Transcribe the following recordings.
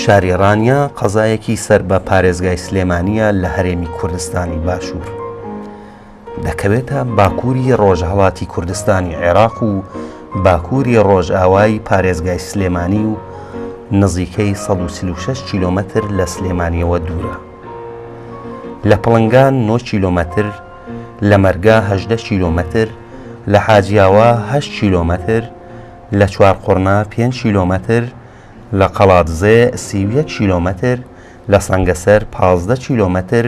شاری ڕانیە قەزایەکی سەر بە پارێزگای سلێمانییە لە هەرێمی کوردستانی باشوور. دەکەوێتە باکووری ڕۆژهەڵاتی کوردستانی عێراق و باکووری ڕۆژئاوای پارێزگای سلێمانی و نزیکەی 146 کیلۆمەتر لە سلێمانیەوە دوورە. لە پڵنگان 9 کیلۆمەتر، لە مەرگە 18 کیلۆمەتر، لە حاجیاوا 8 کیلۆمەتر، لە چوارقوڕنە 5 کیلۆمەتر، لە قەڵادزێ 31 کیلۆمەتر، لە سەنگەسەر 15 کیلۆمەتر،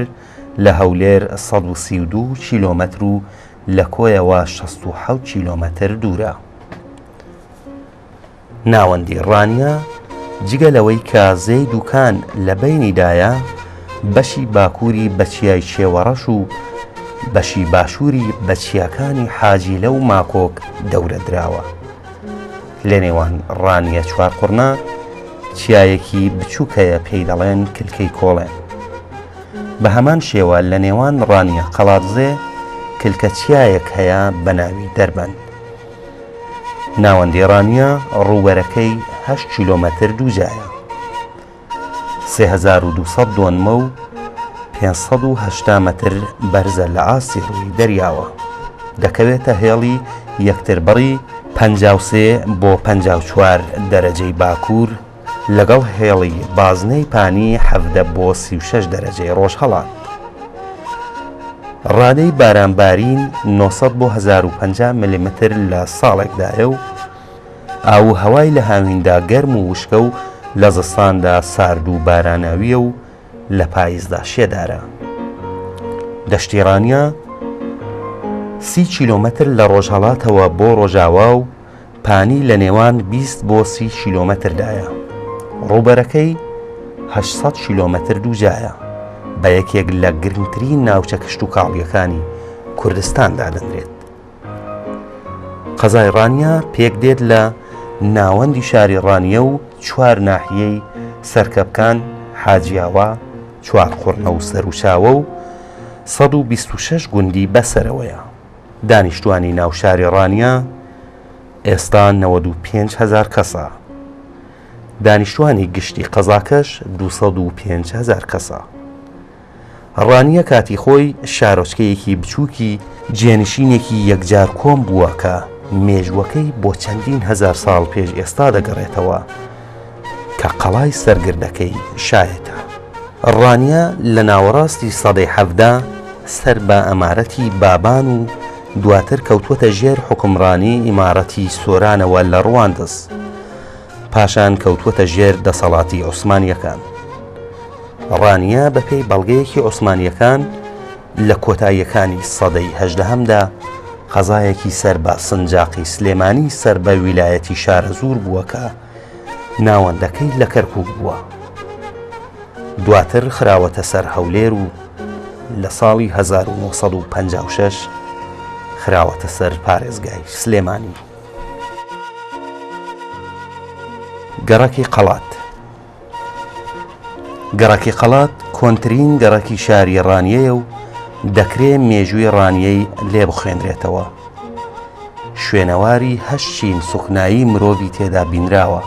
لە هەولێر 132 کیلۆمەتر و لە کۆیەوە 67 کیلۆمەتر دوورە. ناوەندی ڕانیە جگە لەوەی کە زێی دوکان لە بەینیدایە، بەشی باکووری بە چیای چێوەڕەش و بەشی باشووری بە چیاکانی حاجیلە و ماکۆک دەورە دراوە. لە نێوان ڕانیە چوارقوڕنە چیایەکی بچووک هەیە پێی دەڵێن کلکەی کۆڵێن. بە هەمان شێوە لە نێوان ڕانیە قەڵادزێ کلکە چیایەک هەیە بە ناوی دەربەند. ناوەندی ڕانیە ڕووبەرەکەی هەشت کیلۆمەتر دووجایە. 3200 دۆنمە و 580 مەتر بەرزە لە ئاستی ڕووی دەریاوە. دەکەوێتە هێڵی یەکتربڕی 53 بۆ 54 دەرەجەی باکوور لەگەڵ هێڵی بازنەی پانی 17 بۆ 36 دەرەجەی ڕۆژهەڵات. ڕادەی بارانبارین 900 بۆ 1050 ملمتر لە ساڵێکدایە و ئاو و هەوای لە هاویندا گەرم و وشکە و لە زستاندا سارد و باراناوییە و لە پایزدا شێدارە. دەشتی ڕانیە سی کیلۆمەتر لە ڕۆژهەڵاتەوە بۆ ڕۆژاوا و پانی لە نێوان 20 بۆ 30 کیلۆمەتردایە. ڕووبەرەکەی 800 کیلۆمەتر دووجایە. بە یەکێک لە گرنگترین ناوچە کشتوکاڵییەکانی کوردستان دادەنرێت. قەزای ڕانیە پێکدێت لە ناوەندی شاری ڕانیە و چوار ناحیەی سەرکەپکان، حاجیاوا، چوارقوڕنە و سەروچاوە و 126 گوندی بەسەرەوەیە. دانیشتوانی ناو شاری ڕانیە ئێستا 95 هەزار کەسە. دانیشتوانی گشتی قەزاکەش 205 هەزار کەسە. ڕانیە کاتی خۆی شارۆچکەیەکی بچووکی جێنشینێکی یەکجار کۆن بووە کە مێژووەکەی بۆ چەندین هەزار ساڵ پێش ئێستا دەگەڕێتەوە کە قەڵای سەرگردەکەی شایەتە. ڕانیە لە ناوەڕاستی سەدەی 17 سەر بە ئەمارەتی بابان و دواتر کەوتووەتە ژێر حوکمڕانی ئیمارەتی سۆرانەوە لە ڕواندز. پاشان کەوتووەتە ژێر دەسەڵاتی عوسمانییەکان. ڕانیە بەپێی بەڵگەیەکی عوسمانییەکان لە کۆتاییەکانی سەدەی هەژدەهەمدا قەزایەکی سەر بە سنجاقی سلێمانی سەر بە ویلایەتی شارەزوور بووە کە ناوەندەکەی لە کەرکووک بووە. دواتر خراوەتە سەر هەولێر و لە ساڵی 1956 خراوەتە سەر پارێزگای سلێمانی. گەڕەکی قەڵات گەڕەکی قەڵات کۆنترین گەڕەکی شاری ڕانیەیە و دەکرێ مێژووی ڕانیەی لێ بخوێنرێتەوە. شوێنەواری هەشت چین سوخنایی مرۆڤی تێدا بینراوە.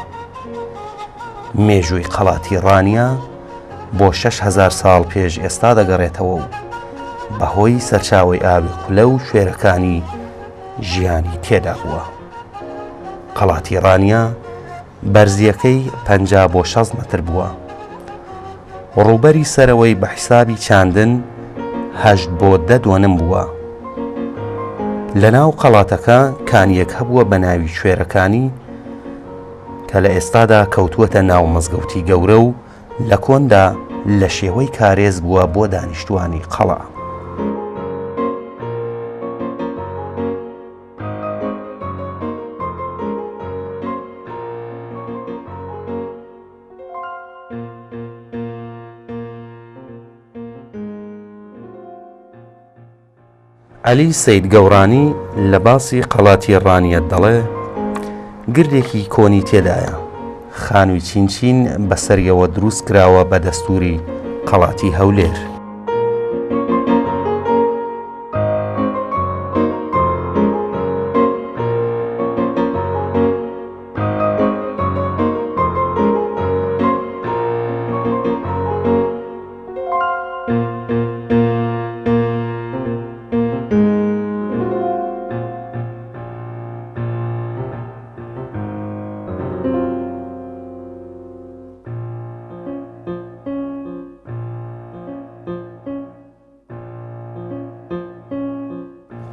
مێژووی قەڵاتی ڕانیە بۆ 6000 ساڵ پێش ئێستا دەگەڕێتەوە و بەهۆی سەرچاوەی ئاوی قولە و شوێرەکانی ژیانی تێدا بووە. قەڵاتی ڕانیە بەرزییەکەی 50 بۆ 60 مەتر بووە. ڕووبەری سەرەوەی بە حیسابی چاندن هەشت بۆ دە دۆنم بووە. لە ناو قەڵاتەکە کانییەک هەبووە بە ناوی کوێرەکانی کە لە ئێستادا کەوتووەتە ناو مزگەوتی گەورە و لە کۆندا لە شێوەی کارێز بووە بۆ دانیشتووانی قەڵا. عەلی سەید گەورانی لە باسی قەڵاتی ڕانیە دەڵێ، گردێکی کۆنی تێدایە، خانووی چین چین بەسەریەوە دروست کراوە بە دەستووری قەڵاتی هەولێر.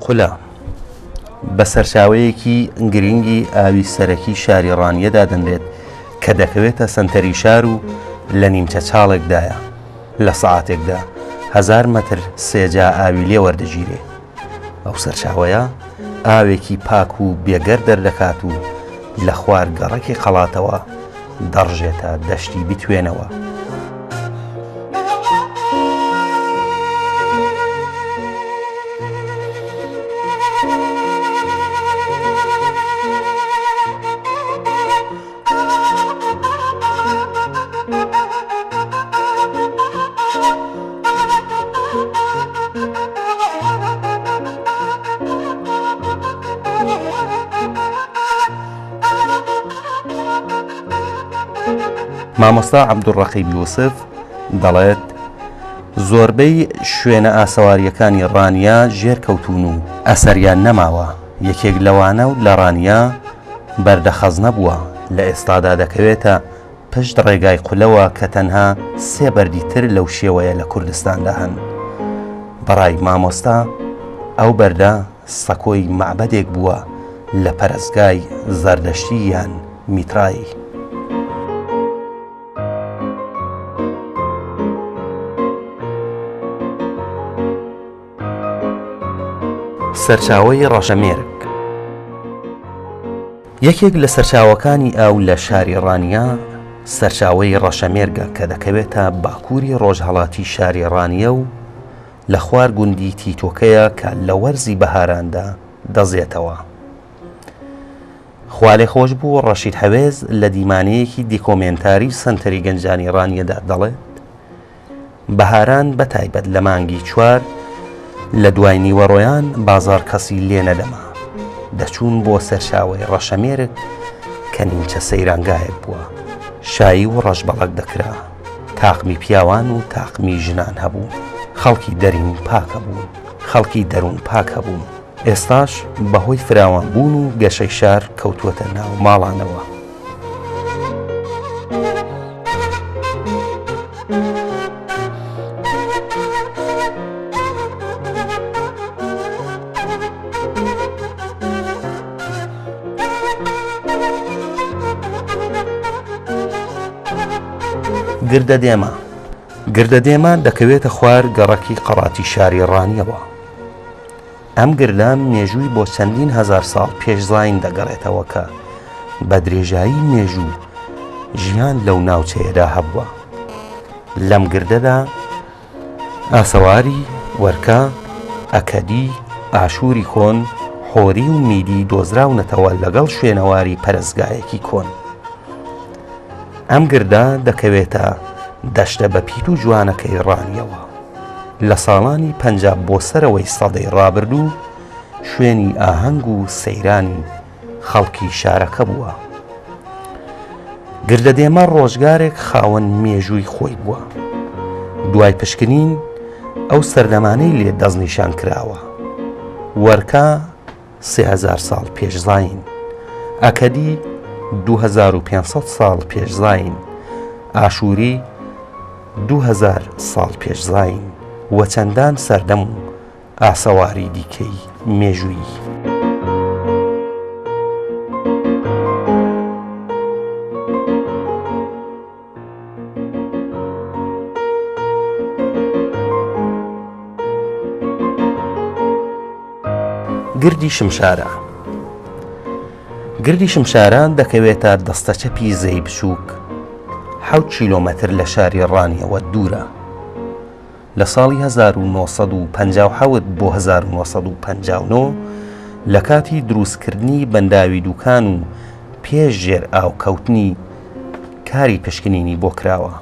قولە بە سەرچاوەیەکی گرینگی ئاوی سەرەکی شاری ڕانیە دادەنرێت کە دەکەوێتە سەنتەری شار و لە نیمچە چاڵێکدایە لە سەعاتێکدا هەزار مەتر سێجا ئاوی لێ وەردەگیرێ. ئەو سەرچاوەیە ئاوێکی پاک و بێگەرد دەردەکات و لە خوار گەڕەکی قەڵاتەوە دەڕژێتە دەشتی بتوێنەوە. مامۆستا عەبدولڕەقیب یوسف دەڵێت، زۆربەی شوێنە ئاسەوارییەکانی ڕانیە ژێر کەوتوون و ئەسەریان نەماوە، یەکێک لەوانە و لە ڕانیە بەردە خەزنە بووە، لە ئێستادا دەکەوێتە پشت ڕێگای قولەوە کە تەنها سێ بەردی تر لەو شێوەیە لە کوردستاندا هەن. بەڕای مامۆستا ئەو بەردە سەکۆی مەعبەدێک بووە لە پەرستگای زەردەشتی یان میترایی. سەرچاوەی ڕەشەمێرگ یەکێک لە سەرچاوەکانی ئاو لە شاری ڕانیە سەرچاوەی ڕەشەمێرگە کە دەکەوێتە باکووری ڕۆژهەڵاتی شاری ڕانیە و لە خوار گوندی تیتۆکەیە کە لە وەرزی بەهاراندا دەزێتەوە. خوالێخۆشبوو ڕەشید حەوێز لە دیمانەیەکی دیکۆمێنتاری سەنتەری گەنجانی ڕانیەدا دەڵێت، بەهاران بە تایبەت لە مانگی چوار لە دوای نیوەڕۆیان بازاڕ کەسی لێ نەدەما، دەچوون بۆ سەرچاوەی ڕەشەمێرگ کە نیمچە سەیرانگایەک بووە، شایی و ڕەشبەڵەک دەکرا، تاقمی پیاوان و تاقمی ژنان هەبوو، خەڵکی دەرین پاک هەبوون، خەڵکی دەروون پاک هەبوون. ئێستاش بەهۆی فراوانبوون و گەشەی شار کەوتووەتە ناو ماڵانەوە. گردەدێمە گردەدێمە دەکەوێتە خوار گەڕەکی قەڵاتی شاری ڕانیەوە. ئەم گردە مێژووی بۆ چەندین هەزار ساڵ پێش زایین دەگەڕێتەوە کە بە درێژایی مێژوو ژیان لەو ناوچەیەدا هەبووە. لەم گردەدا ئاسەواری وەرکە، ئەکەدی، ئاشووری کۆن، حۆری و میدی دۆزراونەتەوە لەگەڵ شوێنەواری پەرستگایەکی کۆن. ئەم گردە دەکەوێتە دەشتە بەپیت و جوانەکەی ڕانیەوە. لە ساڵانی 50 بۆ سەرەوەی سەدەی ڕابردوو شوێنی ئاهەنگ و سەیرانی خەڵکی شارەکە بووە. گردەدێمە ڕۆژگارێک خاوەن مێژووی خۆی بووە. دوای پشکنین ئەو سەردەمانەی لێ دەستنیشان کراوە. وەرکا 3000 ساڵ پێش زایین، ئەکەدی 2500 ساڵ پێش زایین، ئاشووری 2000 ساڵ پێش زایین و چەندان سەردەم و ئاسەواری دیکەی مێژوویی. گردی شمشارە گردی شمشاران دەکەوێتە دەستە چەپی زێی بچووک حەوت کیلۆمەتر لە شاری ڕانیەوە دوورە. لە ساڵی 1957 بۆ 1959 لە کاتی دروستکردنی بەنداوی دوکان و پێش ژێر ئاو کەوتنی کاری پشکنینی بۆ کراوە.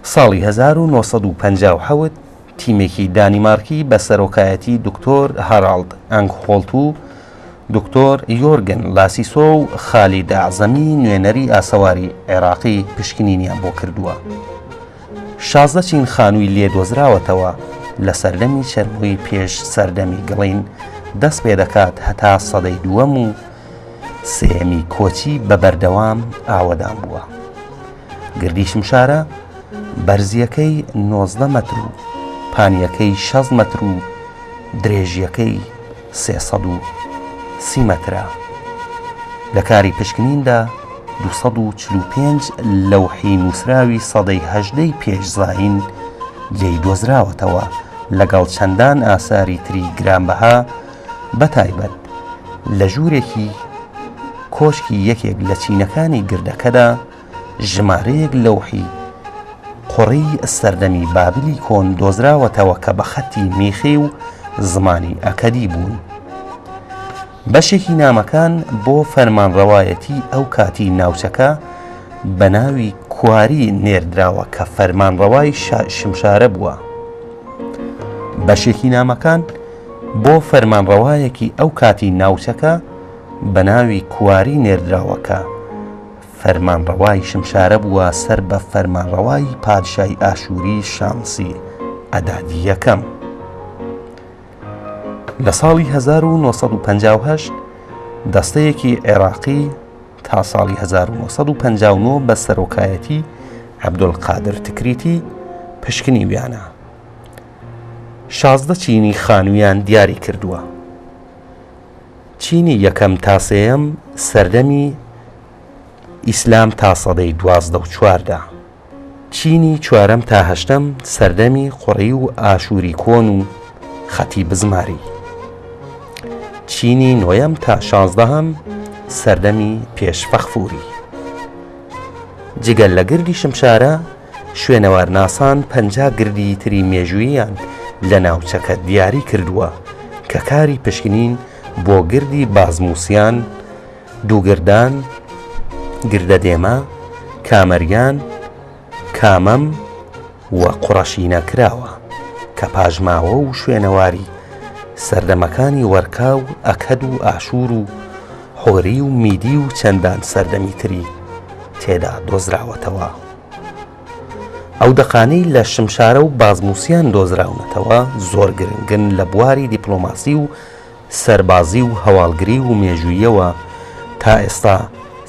ساڵی 1957 تیمێکی دانیمارکی بە سەرۆکایەتی دکتۆر هاراڵد ئەنگهۆڵت و دکتۆر یۆرگن لاسیسۆ و خالید ئەعزەمی نوێنەری ئاسەواری عێراقی پشکنینیان بۆ کردووە. 16 چین خانووی لێ دۆزراوەتەوە لە سەردەمی چەرمووی پێش سەردەمی گڵین دەست پێ دەکات هەتا سەدەی دووەم و سێیەمی کۆچی بە بەردەوام ئاوەدان بووە. گردی شمشارە بەرزییەکەی 19 مەتر و پانییەکەی 60 مەتر و درێژییەکەی 330 مەترە. لە کاری پشکنیندا 245 لەوحی نووسراوی سەدەی هەژدەی پێش زایین لێی دۆزراوەتەوە لەگەڵ چەندان ئاساری تری گرانبەها بەتایبەت لە ژوورێکی کۆشکی یەکێک لە چینەکانی گردەکەدا ژمارەیەک لەوحی قوڕی سەردەمی بابلی کۆن دۆزراوەتەوە کە بە خەتی میخی و زمانی ئەکەدی بوون. بەشێکی نامەکان بۆ فەرمانڕەوایەتی ئەو کاتی ناوچەکە بە ناوی کواری نێردراوە کە فەرمانڕەوای شمشارە بووە. بەشێکی نامەکان بۆ فەرمانڕەوایەکی ئەو کاتی ناوچەکە بە ناوی کواری نێردراوە کە فەرمانڕەوای شمشارە بووە سەر بە فەرمانڕەوای پادشای ئاشووری شانسی ئەدادی یەکەم. لە ساڵی 1958 دەستەیەکی عێراقی تا ساڵی 1959 بە سەرۆکایەتی عەبدولقادر تکریتی پشکنیویانە. 16 چینی خانوویان دیاری کردووە. چینی یەکەم تا سێیەم سەردەمی ئیسلام تا سەدەی 12 و 14. چینی چوارەم تا هەشتەم سەردەمی قوڕی و ئاشووری کۆن و خەتی بزماری. چینی نۆیەم تا شازدەهەم سەردەمی پێش فەخفوری. جگە لە گردی شمشارە، شوێنەوارناسان 50 گردی تری مێژووییان لە ناوچەکە دیاری کردووە کە کاری پشکنین بۆ گردی بازموسیان، دووگردان، گردەدێمە، کامەریان، کامەم و قوڕەشینە کراوە، کە پاشماوە و شوێنەواری سەردەمەکانی وەرکا و ئەکەد و ئاشوور و حۆری و میدی و چەندان سەردەمی تری تێدا دۆزراوەتەوە. ئەو دەقانەی لە شمشارە و بازموسیان دۆزراونەتەوە زۆر گرنگن لە بواری دیپلۆماسی و سەربازی و هەواڵگری و مێژووییەوە تا ئێستا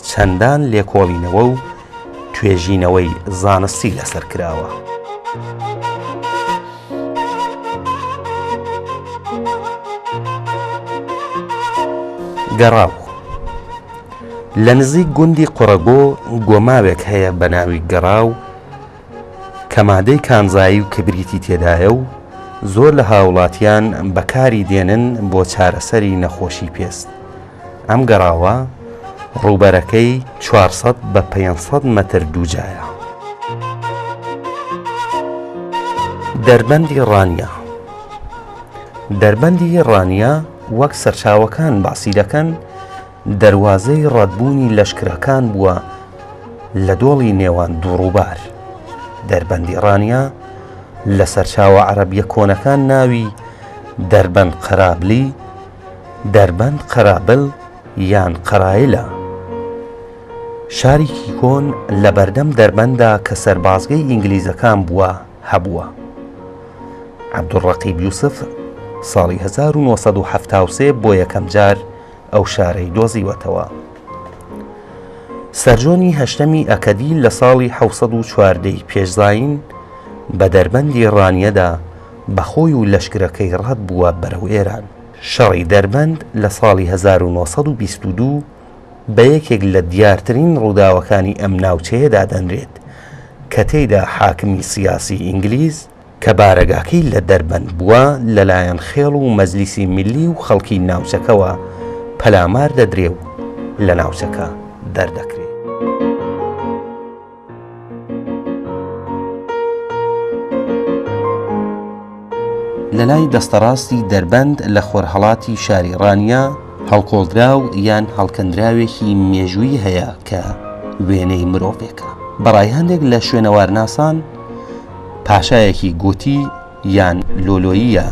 چەندان لێکۆڵینەوە و توێژینەوەی زانستی لەسەر کراوە. گەڕاو لە نزیک گوندی قوڕەگۆ گۆماوێک هەیە بە ناوی گەڕاو کە مادەی کانزایی و کبریتی تێدایە و زۆر لە هاوڵاتیان بەکاری دێنن بۆ چارەسەری نەخۆشی پێست. ئەم گەڕاوە ڕووبەرەکەی 400 بە 500 مەتر دووجایە. دەربەندی ڕانیە دەربەندی ڕانیە وەک سەرچاوەکان باسی دەکەن، دەروازەی ڕەتبوونی لەشکرەکان بووە لە دۆڵی نێوان دوو ڕووبار. دەربەندی ڕانیە لە سەرچاوە عەرەبییە کۆنەکان ناوی دەربەند قەرابلی، دەربەند قەرابل یان قەرایلە. شارێکی کۆن لە بەردەم دەربەندا کە سەربازگەی ئینگلیزەکان بووە هەبووە. عەبدولڕەقیب یوسف ساڵی 1973 بۆ یەکەمجار ئەو شارەی دۆزیوەتەوە. سەرجۆنی هەشتەمی ئەکەدی لە ساڵی 714 ی پێش زایین بە دەربەندی ڕانیەدا بە خۆی و لەشکرەکەی ڕەت بووە بەرەو ئێران. شەڕی دەربەند لە ساڵی 1922 بە یەکێک لە دیارترین ڕووداوەکانی ئەم ناوچەیە دادەنرێت کە تێیدا حاکمی سیاسی ئینگلیز، کە بارەگاکەی لە دەربەند بووە، لەلایەن خێڵ و مەجلیسی میللی و خەڵکی ناوچەکەوە پەلامار دەدرێ و لە ناوچەکە دەردەکرێ. لە لای دەستەڕاستی دەربەند لە خۆرهەڵاتی شاری ڕانیە، هەڵکۆڵدراو یان هەڵکەندراوێکی مێژوویی هەیە کە وێنەی مرۆڤێکە. بە ڕای هەندێک لە شوێنەوارناسان، پاشایەکی گوتی یان لۆلۆییە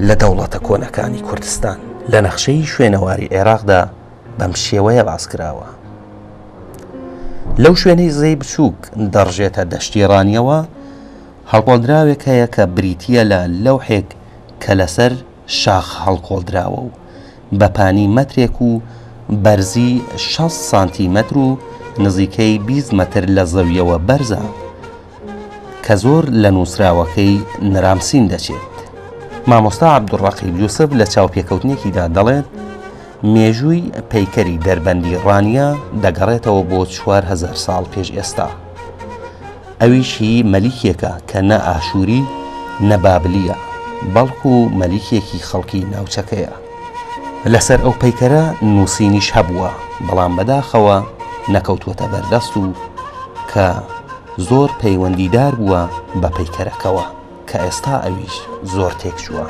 لە دەوڵەتە کۆنەکانی کوردستان. لە نەخشەی شوێنەواری عێراقدا بەم شێوەیە باس کراوە. لەو شوێنەی زێی بچووک دەڕژێتە دەشتی ڕانیەوە، هەڵکۆڵدراوێک هەیە کە بریتییە لە لەوحێک کە لەسەر شاخ هەڵکۆڵدراوە و بە پانی مەترێک و بەرزی 60 سانتیمەتر و نزیکەی 20 مەتر لە زەویەوە بەرزە کە زۆر لە نووسراوەکەی نرامسین دەچێت. مامۆستا عەبدولڕەقیب یوسف لە چاوپێکەوتنێکیدا دەڵێت، مێژووی پەیکەری دەربەندی ڕانیە دەگەڕێتەوە بۆ 4000 ساڵ پێش ئێستا. ئەویش هی مەلیکێکە کە نە ئاشووری نە بابلییە، بەڵکو مەلیکێکی خەڵکی ناوچەکەیە. لەسەر ئەو پەیکەرە نووسینیش هەبووە، بەڵام بەداخەوە نەکەوتووەتە بەردەست و کە زۆر پەیوەندیدار بووە بە پەیکەرەکەوە. کە ئێستا ئەویش زۆر تێکچووە.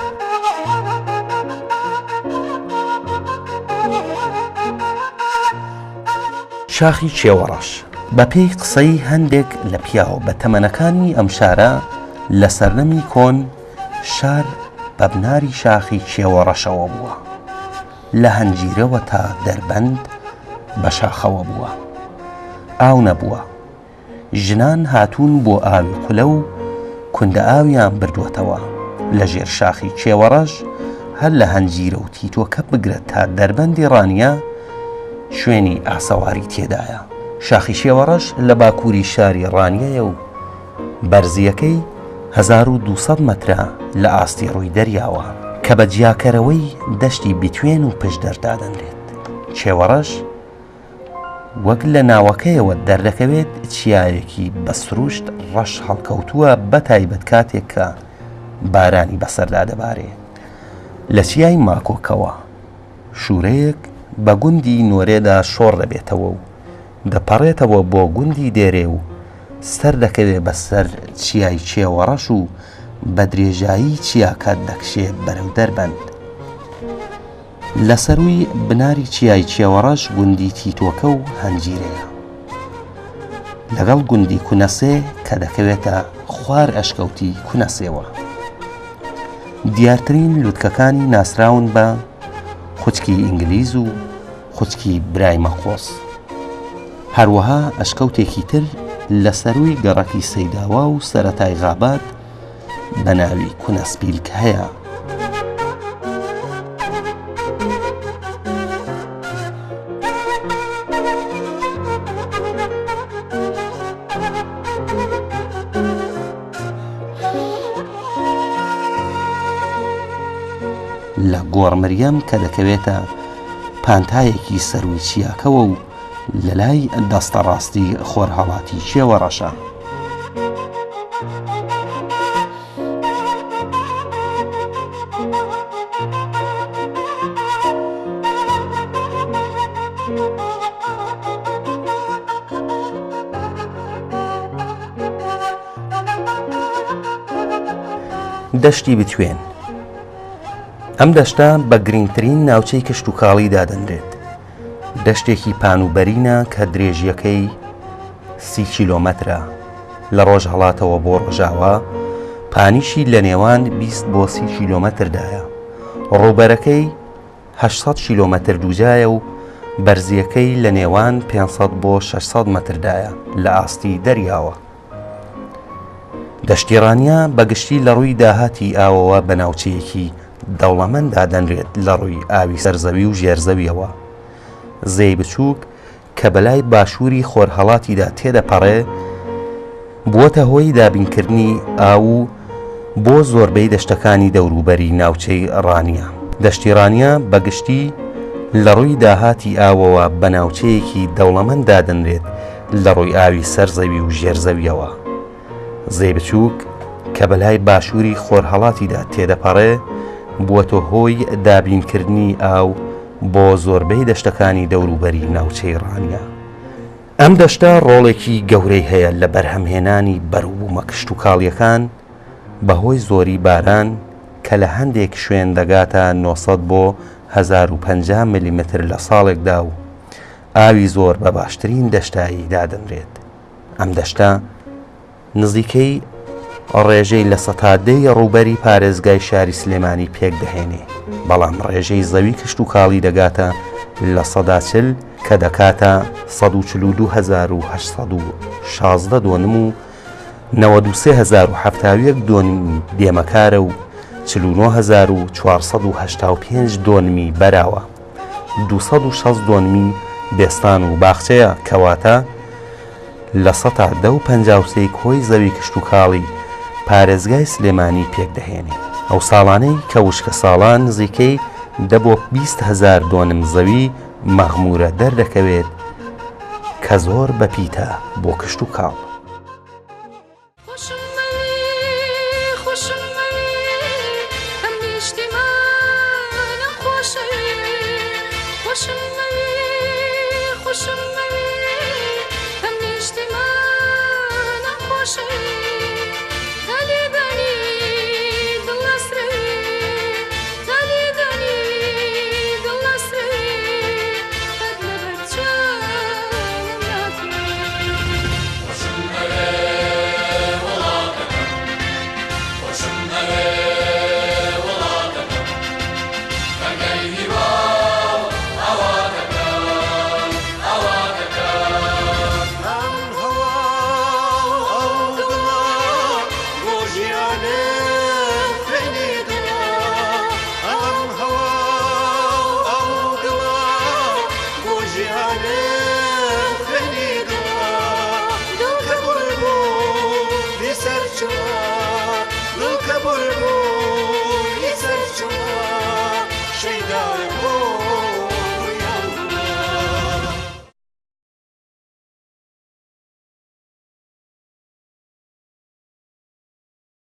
شاخی کێوەڕەش، بەپێی قسەی هەندێک لە پیاوە بەتەمەنەکانی ئەم شارە لە سەردەمی کۆن شار بە بناری شاخی کێوەڕەشەوە بووە، لە هەنجیرەوە تا دەربەند بە شاخەوە بووە، ئاو نەبووە. ژنان هاتوون بۆ ئاوی قولە و کوندە ئاویان بردووەتەوە لە ژێر شاخی کێوەڕەش هەر لە هەنجیرە و تیتۆکە بگرە تا دەربەندی ڕانیە شوێنی ئاسەواری تێدایە. شاخی شێوەڕەش لە باکووری شاری ڕانیەیە و بەرزییەکەی 1200 مەترە لە ئاستی ڕووی دەریاوە کە بە جیاکەرەوەی دەشتی بیتوێن و پشدەر دادەنرێت. کێوەڕەش وەک لە ناوەکەیەوە دەردەکەوێت چیایەکی بە سروشت ڕەش هەڵکەوتووە بە تایبەت کاتێک کە بارانی بەسەردا دەبارێ. لە چیای ماکۆکەوە شوورەیەک بە گوندی نۆرێدا شۆڕ دەبێتەوە و دەپەڕێتەوە بۆ گوندی دێرێ و سەر دەکەوێ بە سەر چیای کێوەڕەش و بە درێژایی چیاکە دەکشێ بەرەو دەربەند. لە سەرووی بناری چیای کێوەڕەش گوندی تیتۆکە و هەنجیرەیە. لەگەڵ گوندی کونەسێ کە دەکەوێتە خوار ئەشکەوتی کونەسێوە. دیارترین لوتکەکانی ناسراون بە خوچکی ئینگلیز و خوچکی برای مەقۆس. هەروەها ئەشکەوتێکی تر لە سەرووی گەڕەکی سەیداوا و سەرەتای غابات بە ناوی کونەسپیلک هەیە. لە گۆڕ مریەم کە دەکەوێتە پانتایەکی سەرووی چیاکەوە و لە لای دەستەڕاستی خۆرهەڵاتی کێوە ڕەشە. دەشتی بتوێن ئەم دەشتە بە گرنگترین ناوچەی کشتوکاڵی دادەنرێت دەشتێکی پان و بەرینە کە درێژییەکەی سی کیلۆمەترە لە ڕۆژهەڵاتەوە بۆ ڕۆژاوا، پانیشی لە نێوان 20 بۆ سی کیلۆمەتردایە. ڕووبەرەکەی 800 کیلۆمەتر دووجایە و بەرزییەکەی لە نێوان 500 بۆ 600 مەتردایە لە ئاستی دەریاوە. دەشتی ڕانیە بە گشتی لە ڕووی داهاتی ئاوەوە بە ناوچەیەکی دەوڵەمەند دادەنرێت لە ڕووی ئاوی سەرزەوی و ژێرزەویەوە. زێی بچووک کە بەلای باشووری خۆرهەڵاتیدا تێدەپەڕێ، بووەتە هۆی دابینکردنی ئاو و بۆ زۆربەی دەشتەکانی دەوروبەری ناوچەی ڕانیە. دەشتی ڕانیە بە گشتی لە ڕووی داهاتی ئاوەوە بە ناوچەیەکی دەوڵەمەند دادەنرێت لە ڕووی ئاوی سەر زەوی و ژێر زەویەوە. زێی بچووک کە بەلای باشووری خۆرهەڵاتیدا تێدەپەڕێ، بووەتە هۆی دابینکردنی ئاو بۆ زۆربەی دەشتەکانی دەوروبەری ناوچەی ڕانیە. ئەم دەشتە ڕۆڵێکی گەورەی هەیە لە بەرهەمهێنانی بەروبوومە کشتوکاڵییەکان بەهۆی زۆری باران کە لە هەندێک شوێن دەگاتە 900 بۆ 1050 ملیمەتر لە ساڵێکدا و ئاوی زۆر بە باشترین دەشتایی دادەنرێت. ئەم دەشتە نزیکەی ڕێژەی لە سەتا دەی ڕووبەری پارێزگای شاری سلێمانی پێک دەهێنێ، بەڵام ڕێژەی زەوی کشتوکاڵی دەگاتە 40% کە دەکاتە 142816 دۆنم و 93071 دۆنمی دێمەکارە و 49485 دۆنمی بەراوە. 260 دۆنمی بێستان و باخچەیە، کەواتە لە سەتا دە و 53 کۆی زەوی کشتوکاڵی پارێزگای سلێمانی پێکدەهێنێ. ئەو ساڵانەی کە وشکەساڵە نزیکەی دە بۆ 20 هەزار دۆنم زەوی مەغمورە دەردەکەوێت کە زۆر بەپیتە بۆ کشتوکاڵ.